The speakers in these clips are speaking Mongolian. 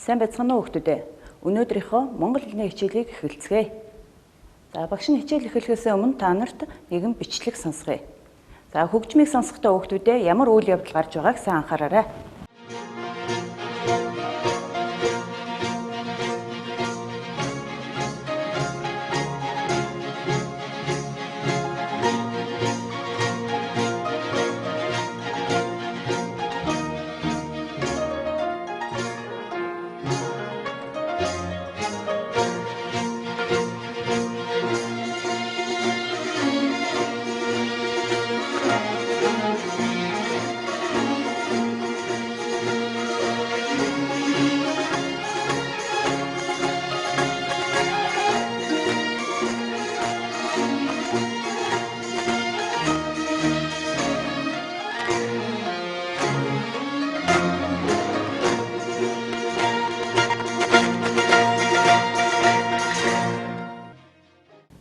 Сайн байцгаана уу хүмүүдээ. Өнөөдрийнхөө монгол хэлний хичээлийг эхэлцгээе. За багш нь хичээл эхлэхээс өмнө та нарт нэгэн бичлэг сонсгоё. За хөгжмийг сонсохдоо хүмүүдээ ямар үйл явдал гарч байгааг сайн анхаараарай.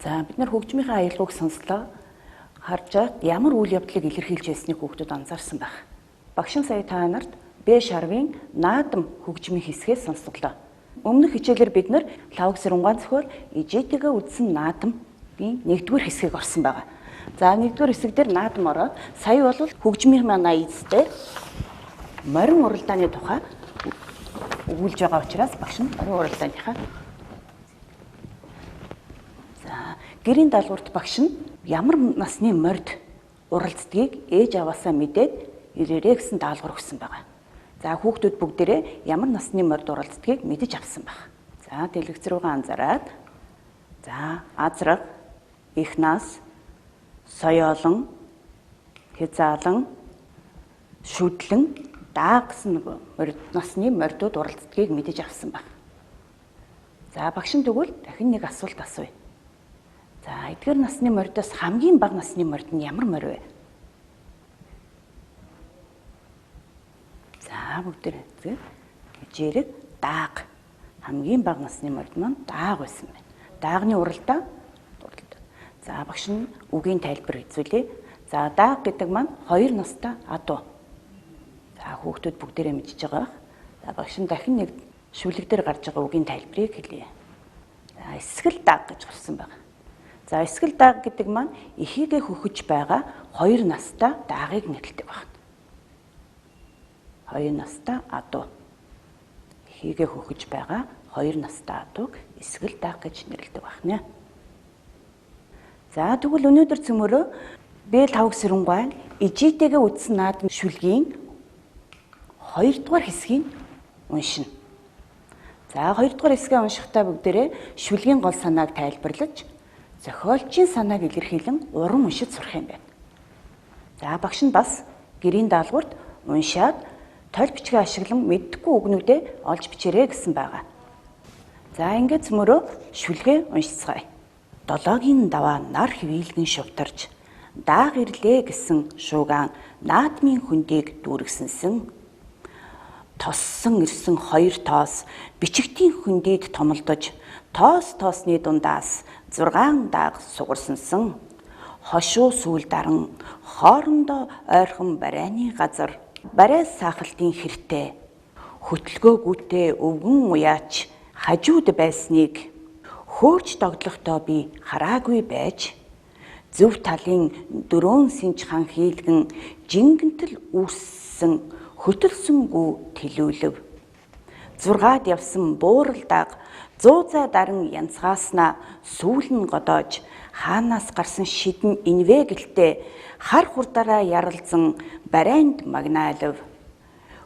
За бид нар хөгжмийнхээ аялгауг сонслоо. Харж ямар үйл явдлыг илэрхийлж байсныг хүүхдүүд анзаарсан байх. Багш нь сая та нарт Б шарвын наадам хөгжмийн хэсгээс сонсголоо. Өмнөх хичээлээр бид нар Лхагва Сэрэнгуан зохиол Ижээтэйгээ үдсэн наадамын нэгдүгээр хэсгийг орсон байгаа. За нэгдүгээр хэсэг дээр наадам ороод сая бол хөгжмийн манай эзтэй морин уралдааны тухай өгүүлж байгаа учраас багш нь морин уралдааныхаа за гэрийн даалгаварт багш нь ямар насны морд уралддгийг ээж аваасаа мэдээд ирээрээ гэсэн даалгавар өгсөн байгаа. За хүүхдүүд бүгдээрээ ямар насны морд уралддгийг мэдэж авсан баг. За дэлгэц рүүгээ анзаараад за азраг, их нас, соёолон, хязаалан, шүдлэн, даа гэсэн морд насны мордууд уралддгийг мэдэж авсан баг. За багш нь тэгвэл дахин нэг асуулт асууя. За эдгээр насны мордоос хамгийн бага насны морд нь ямар морь вэ? За бүгдээр хичээрэг дааг. Хамгийн бага насны морд маань дааг байсан байна. Даагны уралдаа. За багш нь үгийн тайлбар үзүүлье. За дааг гэдэг маань 2 настай адуу. За хүүхдүүд бүгдээрээ мэдж байгаа бах. За багш нь дахин нэг шүлэг дээр гарч байгаа үгийн тайлбарыг хэлье. За эсгэл дааг гэж гарсан байна. За эсгэл дааг гэдэг маань эхийгээ хөхөж байгаа 2 настай даагийг нэрлэдэг байна. 2 настай адуу. Эхийгээ хөхөж байгаа 2 настай адууг эсгэл дааг гэж нэрлэдэг байна. За тэгвэл өнөөдөр цөмөрөө Б Лхагва Сэрэнгуан Ижээтэйгээ үдсэн наадам шүлгийн 2 дугаар хэсгийг уншина. За 2 дугаар хэсгээ уншихдаа бүгдээрээ шүлгийн гол санааг тайлбарлаж зохиолчийн санааг илэрхийлэн уран уншиж сурах юм байна. За багш нь бас гэрийн даалгаварт уншаад толь бичгээ ашиглан мэдэхгүй үгнүүдээ олж бичээрэй гэсэн байгаа. За ингээд цөмөрөө шүлгээ уншицгаая. Долоогийн даваа нар хөвийлгэн шувтарч дааг ирлээ гэсэн шуугаан наадмын хөндийг дүүргэсэнсэн. Тоссон ирсэн хоёр тоос бичигтийн хөндийд томолдож тоос тоосны дундаас 6 дааг сугарсансан. Хошуу сүүл даран хоорондоо ойрхон барайны газар барай саахалтын хэртэй хөтөлгөөгүйтэй өвгөн уяач хажууд байсныг хөөрч догдлохдоо би хараагүй байж зөв талын дөрөөн синж хан хийлгэн жингэнтэл үүссэн хөтөлсөнгүү төлөөлөв. Зургаад явсан буурал дааг зуу зай даран янзгааснаа сүүл нь годоож хаанаас гарсан шидэн инвэ гэлтэй хар хурдаараа яралзан барайнд магнаалв.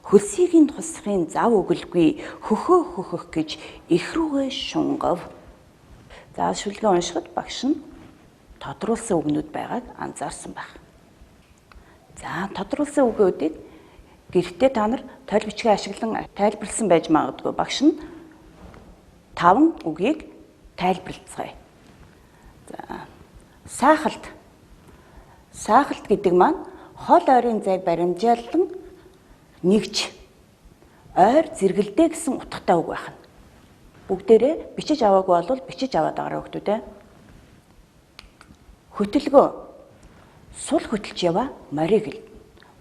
Хөлсийг нь тусахын зав өгөлгүй хөхөө хөхөх гэж их рүүгээ шунгав. За шүлгээ уншихад багш нь тодруулсан үгнүүд байгааг анзаарсан байх. За тодруулсан үгнүүдийг гэртээ та нар толь бичгээ ашиглан тайлбарласан байж магадгүй. Багш нь 5 үгийг тайлбарлацгаая. За саахалт. Саахалт гэдэг маань хол ойрын зайг баримжаалан нэгж ойр зэрэгэлдээ гэсэн утгатай үг байна. Бүгдээрээ бичиж аваагүй бол бичиж аваад байгаарай хүмүүс ээ. Хөтөлгөө сул хөтөлж яваа морийг хэл.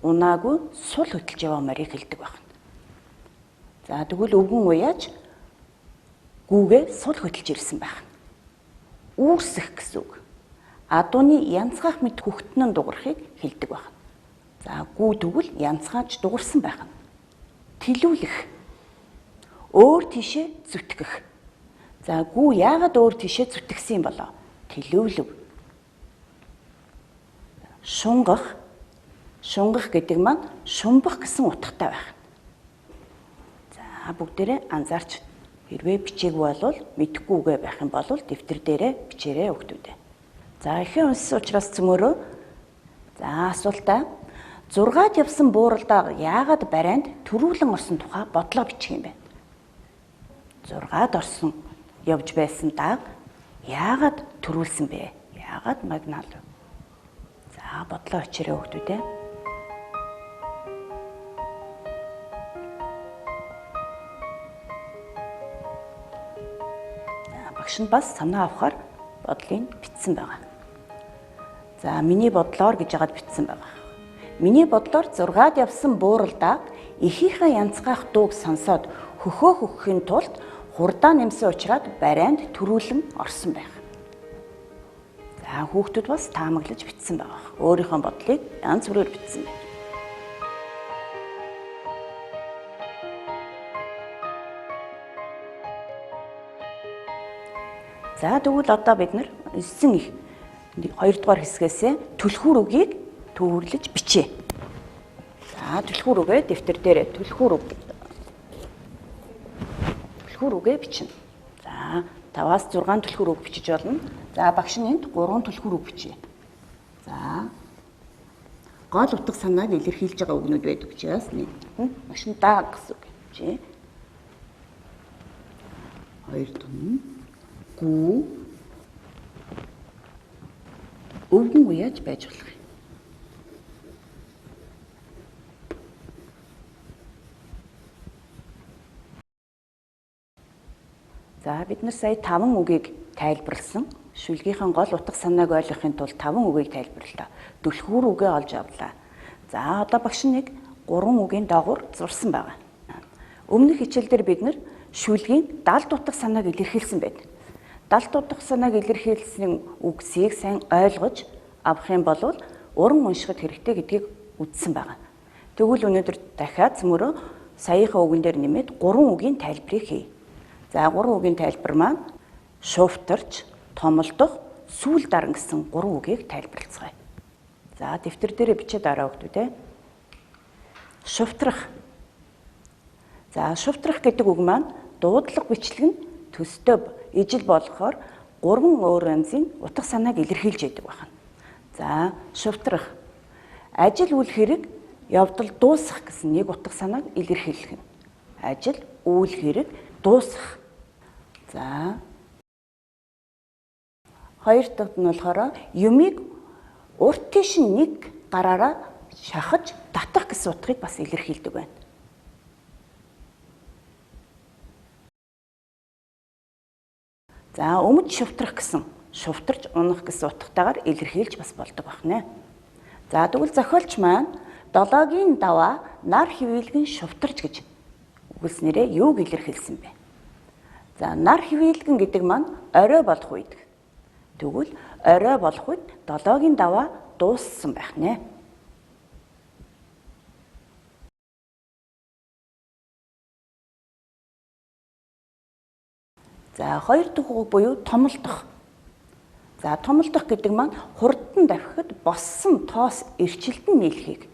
Унаагүй сул хөтөлж яваа морийг хэлдэг байна. За тэгвэл өвгөн уяаж гүүгээ сул хөдөлж ирсэн байх. Үүрсэх гэсэн үг. Адууны янзгаах мэт хүүхдэн нь дуурахыг хэлдэг байна. За гүү тэгвэл янзгааж дуурсан байх. Тэлүүлэх. Өөр тийшээ зүтгэх. За гүү яагаад өөр тийшээ зүтгэсэн юм болоо? Тэлүүлв. Шунгах. Шунгах гэдэг маань шумбах гэсэн утгатай байх. За бүгдээрээ анзаарч хэрвээ бичээгүй болвол мэдэхгүй үгээ байх юм бол дэвтэр дээрээ бичээрэй хүүхдүүдээ. За ихэн уншсан учраас цөмөрөө. За асуултаа 6-ад явсан бууралдаа яагаад барайнд төрүүлэн орсон тухай бодлоо бичих юм бэ? 6-ад орсон явж байсан даг яагаад төрүүлсэн бэ? Яагаад магнал? За бодлоо бичээрэй хүүхдүүдээ. За багш нь бас санаа авахар бодлыг бичсэн байгаа. За миний бодлоор гэж яагаад бичсэн байгаа. Миний бодлоор 6-ад явсан бууралдаа эхийнхээ янзгаах дууг сонсоод хөхөө хөхөхийн тулд хурдаа нэмсэн учраас барайнд төрүүлэн орсон байх. За хүүхдүүд бас таамаглаж бичсэн байгаа. Өөрийнхөө бодлыг янз бүрээр бичсэн байна. За тэгвэл одоо бид нар 9 их 2 дугаар хэсгээсээ түлхүүр үгийг төвөрлөж бичээ. За түлхүүр үгээ дэвтэр дээрээ түлхүүр үг. Түлхүүр үгээ бичнэ. За 5-аас 6 түлхүүр үг бичиж болно. За багш нь энд 3 түлхүүр үг бичье. За гол утга санааг илэрхийлж байгаа үгнүүд байдаг учраас нэг багш нь даа гэсэн үг бичье. 2 дахь нь гүү өвгөн уяаж байж болох юм. За бид нар сая 5 үгийг тайлбарласан. Шүлгийнхэн гол утга санааг ойлгохын тулд 5 үгийг тайлбарлалаа. Түлхүүр үгээ олж авлаа. За одоо багш нэг 3 үгийн доогуур зурсан байгаа. Өмнөх хичээл дээр бид нар шүлгийн далд утга санааг илэрхийлсэн байдаг. Далд утга санааг илэрхийлсэн үгсийг сайн ойлгож авах юм бол уран уншихад хэрэгтэй гэдгийг үзсэн байгаа. Тэгвэл өнөөдөр дахиад цөмөрөө саяынхаа үгэн дээр нэмээд 3 үгийн тайлбарыг хийе. За 3 үгийн тайлбар маань шувтарч, томолдох, сүүл даран гэсэн 3 үгийг тайлбарлацгаая. За дэвтэр дээрээ бичээд араа өгдөө те. Шувтрах. За шувтрах гэдэг үг маань дуудлага бичлэг нь төстэй ижил болохоор 3 өөр янзын утга санааг илэрхийлж яадаг байна. За шувтрах. Ажил үйл хэрэг явдал дуусах гэсэн нэг утга санааг илэрхийлэх нь. Ажил үйл хэрэг дуусах. За хоёр дахь нь болохоор юмыг урт тийш нэг гараараа шахаж татах гэсэн утгыг бас илэрхийлдэг байна. За өмд шувтрах гэсэн шувтарч унах гэсэн утгатайгаар илэрхийлж бас болдог байна. За тэгвэл зохиолч маань долоогийн даваа нар хэвийлгэн шувтарч гэж үгэлснээрээ юуг илэрхийлсэн бэ? За нар хэвийлгэн гэдэг маань орой болох үед. Тэгвэл орой болох үед долоогийн даваа дууссан байх нэ. За хоёр дахь үг буюу томолдох. За томолдох гэдэг маань хурдан давхихад боссон тоос эрчилдэн нийлхийг.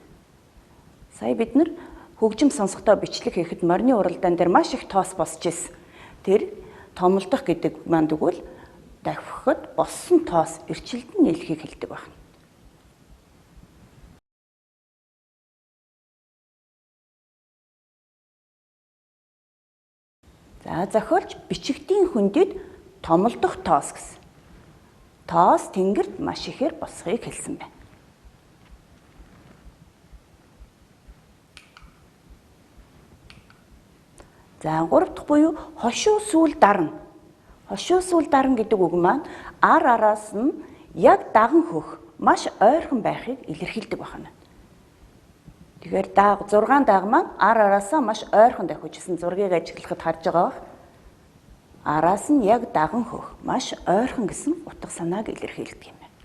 Сая бид нар хөгжим сонсохдоо бичлэг хийхэд морины уралдаан дээр маш их тоос босч ирсэн. Тэр томолдох гэдэг маань тэгвэл давхихад боссон тоос эрчилдэн нийлхийг хэлдэг байна. За зохиолч бичигдийн хөндөд томолдох тоос гэсэн. Тоос тэнгэрт маш ихээр босхийг хэлсэн байна. За гурав дахь буюу хошуу сүүл дарна. Хошуу сүүл дарна гэдэг үг маань ар араас нь яг даган хөх маш ойрхон байхыг илэрхийлдэг байна. Тэгэхээр 6 даага маань ар араасаа маш ойрхон давхижсэн зургийг ажиглахад харж байгаа бах. Араас нь яг даган хөх маш ойрхон гэсэн утга санааг илэрхийлдэг юм байна.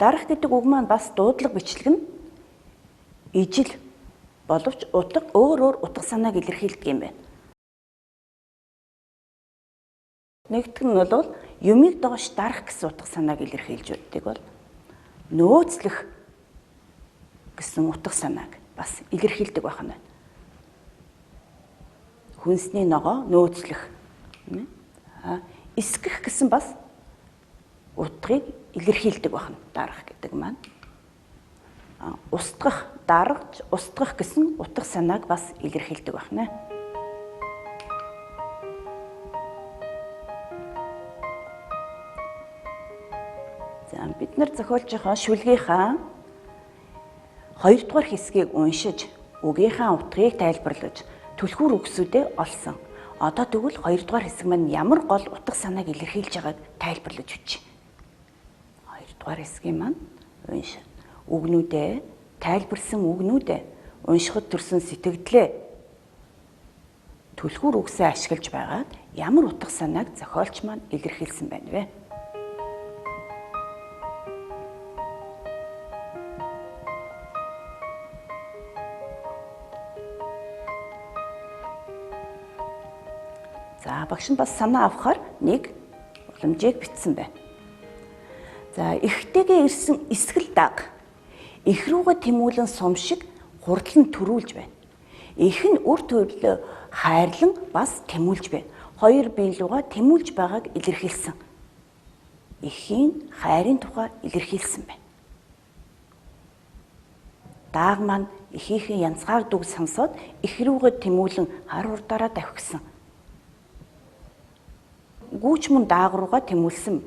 Дарах гэдэг үг маань бас дуудлага бичлэг нь ижил боловч утга өөр өөр утга санааг илэрхийлдэг юм байна. Нэгдүгээр нь бол юмыг доош дарах гэсэн утга санааг илэрхийлж өгдөг бол нөөцлөх гэсэн утга санааг бас илэрхийлдэг байх нь байна. Хүнсний ногоо нөөцлөх, эсгэх гэсэн бас утгыг илэрхийлдэг байх нь дарах гэдэг маань. Устгах, даргаж, устгах гэсэн утга санааг бас илэрхийлдэг байх нэ. За бид нар зохиолжийнхоо шүлгийнхаа 2 дугаар хэсгийг уншиж, үгийнхаа утгыг тайлбарлаж, түлхүүр үгсүүдээ олсон. Одоо тэгвэл 2 дугаар хэсэг маань ямар гол утга санааг илэрхийлж байгааг тайлбарлаж өгч. 2 дугаар хэсгийн маань унш. Үгнүүдээ, тайлбарсан үгнүүдээ уншихад төрсэн сэтгэгдлээ түлхүүр үгсээ ашиглаж байгаад ямар утга санааг зохиолч маань илэрхийлсэн байна вэ? За багш нь бас санаа авахар нэг уламжийг бичсэн байна. За эхтэйгээ ирсэн эсгэл даг эх рүүгээ тэмүүлэн сум шиг хурдлан төрүүлж байна. Эх нь үр төрлөө хайрлан бас тэмүүлж байна. Хоёр бие лугаа тэмүүлж байгааг илэрхийлсэн. Эхийн хайрын тухай илэрхийлсэн байна. Дааг маань эхийнхээ янзгаар дүг сонсоод эх рүүгээ тэмүүлэн хар хурдаараа давхисан. Гүүч мөн дааг руугаа тэмүүлсэн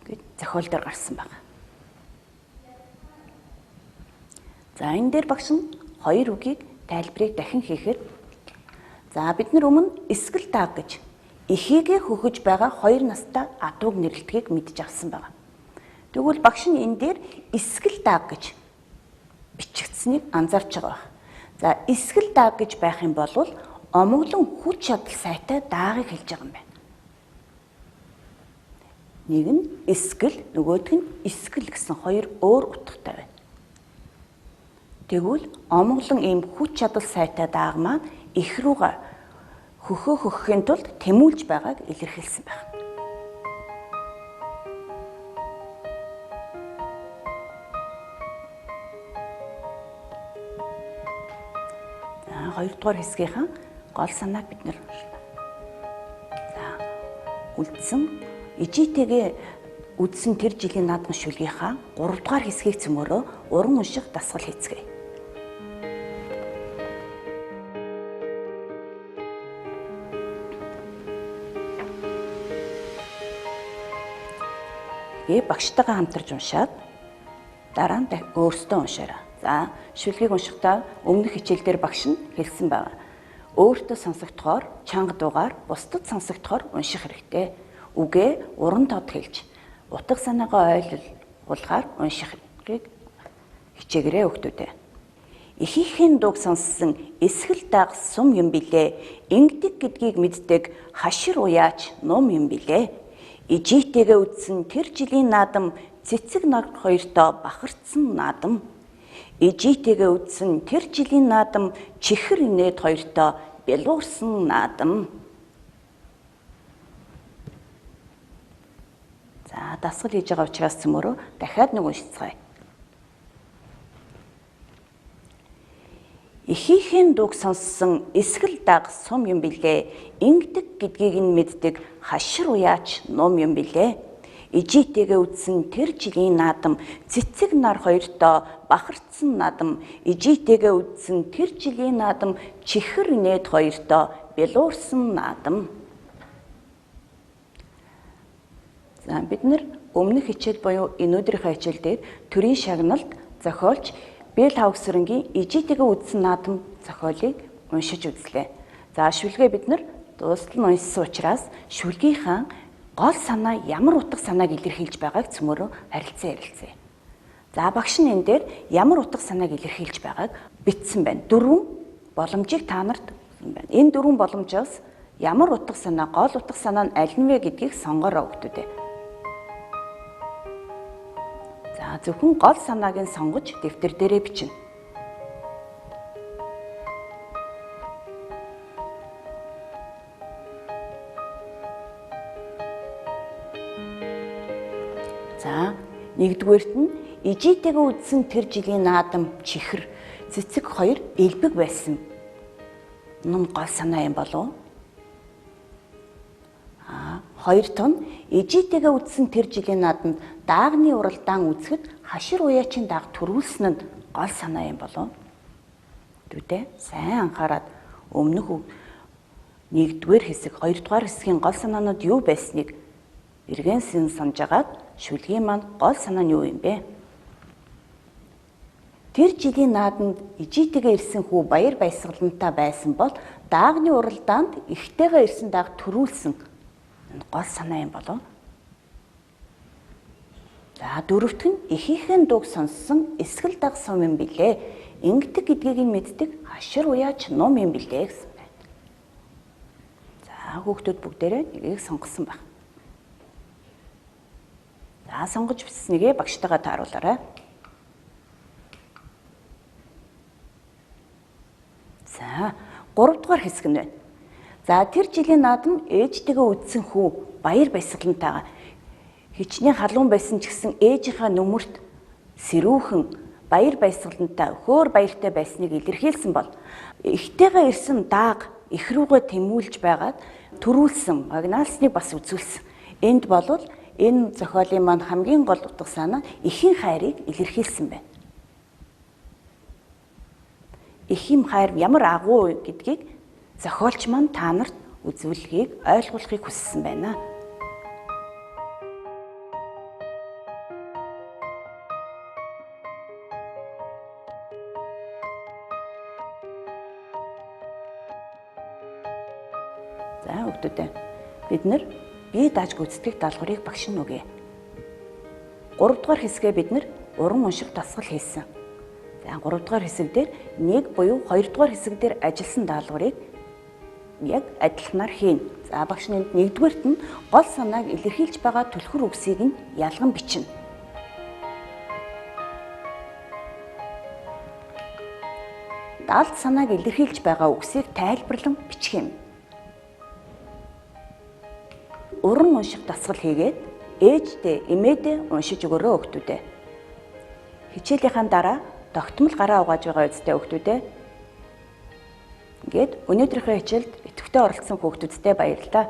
гэж зохиол дээр гарсан байна. За энэ дээр багш нь хоёр үгийг тайлбарыг дахин хийхээр за бид нар өмнө эсгэл дааг гэж эхийгээ хөхөж байгаа хоёр настай адууг нэрлэдгийг мэдж авсан байна. Тэгвэл багш нь энэ дээр эсгэл дааг гэж бичигдсэнийг анзаарч байгаа байх. За эсгэл дааг гэж байх юм бол омоглон хүч чадал сайтай даагийг хэлж байгаа юм байна. Нэг нь эсгэл, нөгөөх нь эсгэл гэсэн хоёр өөр утгатай байна. Тэгвэл омоглон ийм хүч чадал сайтай дааг маань эх рүүгээ хөхөө хөхөхийн тулд тэмүүлж байгааг илэрхийлсэн байна. За 2 дугаар хэсгийнхаа гол санааг бид нэр уншина. За үлдсэн ижитэйгээ үдсэн тэр жилийн наадмын шүлгийнхаа 3 дугаар хэсгийг цөмөрөө уран унших дасгал хийцгээе. Тэгээ багштайгаа хамтарч уншаад дараа нь өөрсдөө уншаарай. За шүлгийг уншихдаа өмнөх хичээл дээр багш нь хэлсэн байгаа. Өөртөө сонсогдохоор, чанга дуугаар, бусдад сонсогдохоор унших хэрэгтэй. Үгээ уран тод хэлж, утга санаагаа ойлгуулахаар уншихыг хичээгээрэй хүүхдүүдээ. Эхийнхээ дууг сонссон эсгэл даг сум юм билээ. Ингэдэг гэдгийг мэддэг хашир уяач нум юм билээ. Ижийтэйгээ үдсэн тэр жилийн наадам цэцэг нар хоёртоо бахарцсан наадам. Ижийтэйгээ үдсэн тэр жилийн наадам чихэр инээд хоёртоо бялуурсан наадам. За дасгал хийж байгаа учраас цөмөрөө дахиад нэг уншицгаая. Эхийнхээ дууг сонссон эсгэл даг сум юм билээ. Ингэдэг гэдгийг нь мэддэг хашир уяач нум юм билээ. Ижийтэйгээ үдсэн тэр жилийн наадам цэцэг нар хоёртоо бахарцсан наадам. Ижийтэйгээ үдсэн тэр жилийн наадам чихэр нээд хоёртоо бялуурсан наадам. За бид нар өмнөх хичээл буюу энэ өдрийнхөө хичээл дээр төрийн шагналт зохиолч Бэл Хавгсрынгийн ижийтэйгээ үдсэн наадам зохиолыг уншиж үзлээ. За шүлгээ бид нар дуустал нь уншсан учраас шүлгийнхаа Гол санаа ямар утга санааг илэрхийлж байгааг цөмөрөө харилцан ярилцъя. За багш нь энэ дээр ямар утга санааг илэрхийлж байгааг бичсэн байна. Дөрвөн боломжийг та нарт өгсөн байна. Энэ дөрвөн боломжоос ямар утга санаа, гол утга санаа нь аль нь вэ гэдгийг сонгороо өгдөө. За зөвхөн гол санааг нь сонгож дэвтэр дээрээ бичнэ. За нэгдүгээрт нь ижийтэйгээ үдсэн тэр жилийн наадам чихэр цэцэг хоёр элбэг байсан. Ном гол санаа юм болов? Хоёр тон ижийтэйгээ үдсэн тэр жилийн наадамд даагны уралдаан үзэхэд хашир уяачин дааг төрүүлсэн нь гол санаа юм болов? Дүүдээ сайн анхаарад өмнөх нэгдүгээр хэсэг, хоёрдугаар хэсгийн гол санаанууд юу байсныг эргэн сэн санаж агаад шүлгийн маань гол санаа нь юу юм бэ? Тэр жилийн наадамд ижийтэйгээ ирсэн хүү баяр баясгалантай байсан бол даагны уралдаанд ихтэйгээ ирсэн дааг төрүүлсэн гол санаа юм болов? За дөрөвт нь эхийнхэн дууг сонссон эсгэл даг сум юм билээ. Ингэдэг гэдгийг нь мэддэг хашир уяач нум юм билээ гэсэн байна. За хүүхдүүд бүгдээрээ нэгийг сонгосон баг. За сонгож бичснийгээ багштайгаа тааруулаарай. За 3 дугаар хэсэг нь байна. За тэр жилийн наадам ээжтэйгээ үдсэн хүү баяр баясгалантайгаа хичнээн халуун байсан ч гэсэн ээжийнхаа нүмерт сэрүүхэн баяр баясгалантай хөөр баяртай байсныг илэрхийлсэн бол ихтэйгээ ирсэн дааг их рүүгээ тэмүүлж байгаад төрүүлсэн вагнаалсныг бас үзүүлсэн. Энд болвол энэ зохиолын маань хамгийн гол утга санаа эхийн хайрыг илэрхийлсэн байна. Эхийн хайр ямар агуу гэдгийг зохиолч маань та нарт үзүүлэхийг ойлгуулахыг хүссэн байна. За хүүхдүүдээ бид нар бие дааж гүйцэтгэх даалгаврыг багш нь өгье. 3 дугаар хэсгээ бид нар уран унших дасгал хийсэн. За 3 дугаар хэсэг дээр 1 буюу 2 дугаар хэсэг дээр ажилласан даалгаврыг яг адилханаар хийнэ. За багш нь нэгдүгээрт нь гол санааг илэрхийлж байгаа түлхүүр үгсийг нь ялган бичнэ. Далд санааг илэрхийлж байгаа үгсийг тайлбарлан бичих юм. Уран унших дасгал хийгээд ээждээ, эмээдээ уншиж өгөөрэй хүүхдүүдээ. Хичээлийнхаа дараа тогтмол гараа угааж байгаа үстэй хүүхдүүдээ. Ингээд өнөөдрийнхөө хичээлд идэвхтэй оролцсон хүүхдүүдтэй баярлалаа.